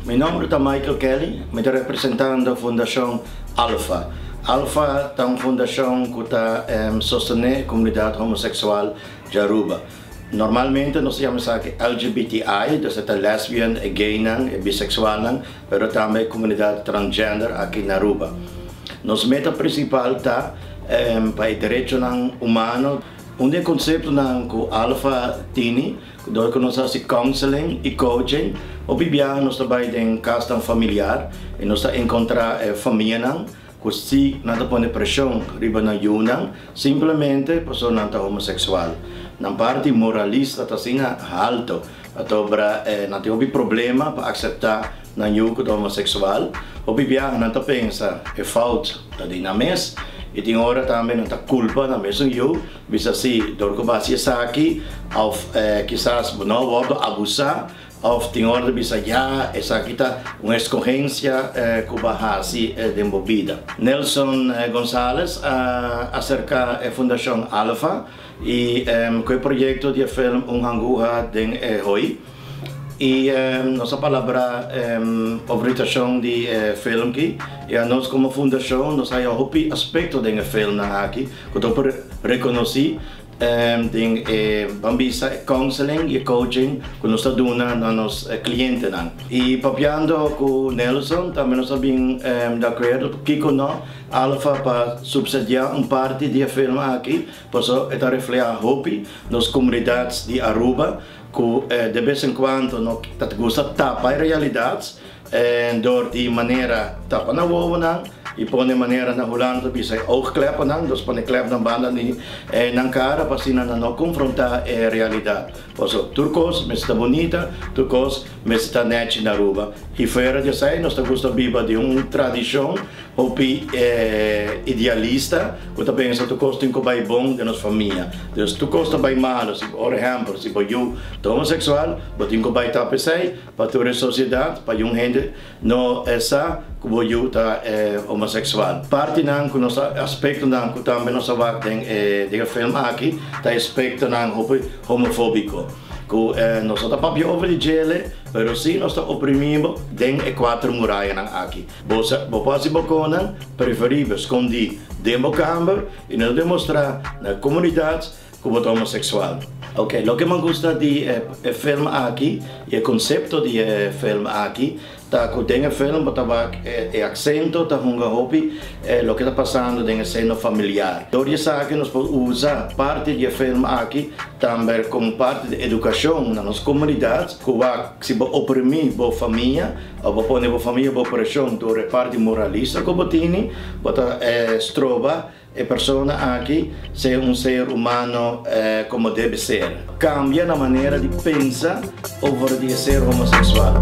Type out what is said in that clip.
Mi nomber ta Michael Kelly, mi ta representando Fundacion Alfa. Alfa ta un fundacion cu ta sostene comunidad homosexual di Aruba. Normalmente nos ta yama esaki LGBTI, dus e ta lesbian, e gaynan, e bisexualnan, pero tambe e comunidad transgender aki na Aruba. Nos meta principal ta pa e derechonan humano. Un di e conceptonan cu Alfa tini, dor cu nos haci counseling y coaching, hopi biaha nos ta bay den casnan familiar y nos ta encontra e famianan cu si nan ta pone presion riba nan yunan simplemente pasobra nan ta homosexual. Nan parti moralista ta asina halto, pasobra nan tin hopi problema pa acepta nan yu ku ta homoseksual. Hopi biaha nan ta pensa e fout ta di nan mes i tin ora tambe nan ta kulpa nan mesun yu, bisa si dor ku bo hasi esaki òf kisas bo no a wòrdu abusá òf tin ora ta bisa ya esaki ta un eskohensia ku bo a hasi den bo bida. Nelson Gonzalez a aserká e Fundashon Alfa i ku e proyekto di e film Un Hanguha den e Hoi. I nos a palabrá obritacion di e film aki i anos como fundacion nos haya hopi aspecto den e filmnan aki cu ta por reconoci den e ban bisa e counseling i e coaching cu nos ta duna na nos clientenan. I papiando cu Nelson tambe nos a bin di acuerdo kico no Alfa pa subsidia un parti di e film aki pasobra e ta refleha hopi nos comunidad di Aruba. Ku de bes en kuanto no ta gusta tapa e realidat dor di manera tapa nan wowonan i pone manera na Hulanda ta bisa e oogkleppennan, dus pone klepnan banda di nan kara pa asina nan no konfrontá e realidat. Pasobra tur kos mester ta bunita, tur kos mester ta nèchi na Aruba. I fuera di esei nos ta gusta biba di un tradishon Hopi idealista ku ta pensa tur kos tin ku bai bon den nos famia. Dus tur kos ta bai malu. Si por ehèmpel si bo yu ta homoseksual, bo tin ku bai tap esei pa tur e sosiedat, pa yun hende no sa ku bo yu ta homoseksual. Partinan ku nos ta, aspektonan ku tambe nos a wak den e film aki ta aspektonan hopi homofóbiko ku nos no ta papia over di djele, pero si nos ta oprimí bo den e kuater murayanan aki. Bo sa, bo por hasi bo konan preferibel skondí den bo kamber i no demostrá na komunidat ku bo ta homoseksual. Oke, loke mi a gusta di e film aki i e konsepto di e film aki ta ku den e film bo ta wak e aksento ta hunga hopi loke ta pasando den e seno familiar. Dor di esaki nos por usa parti di e film aki tambe komo parti di edukashon na nos komunidat ku wak si bo oprimí bo famia, Bo pone bo famia bo preshon tur e parti moralista ku bo tini, bo ta stroba e persona aki ser un ser humano komo debe ser. Kambia na manera di pensa over di e ser homoseksual.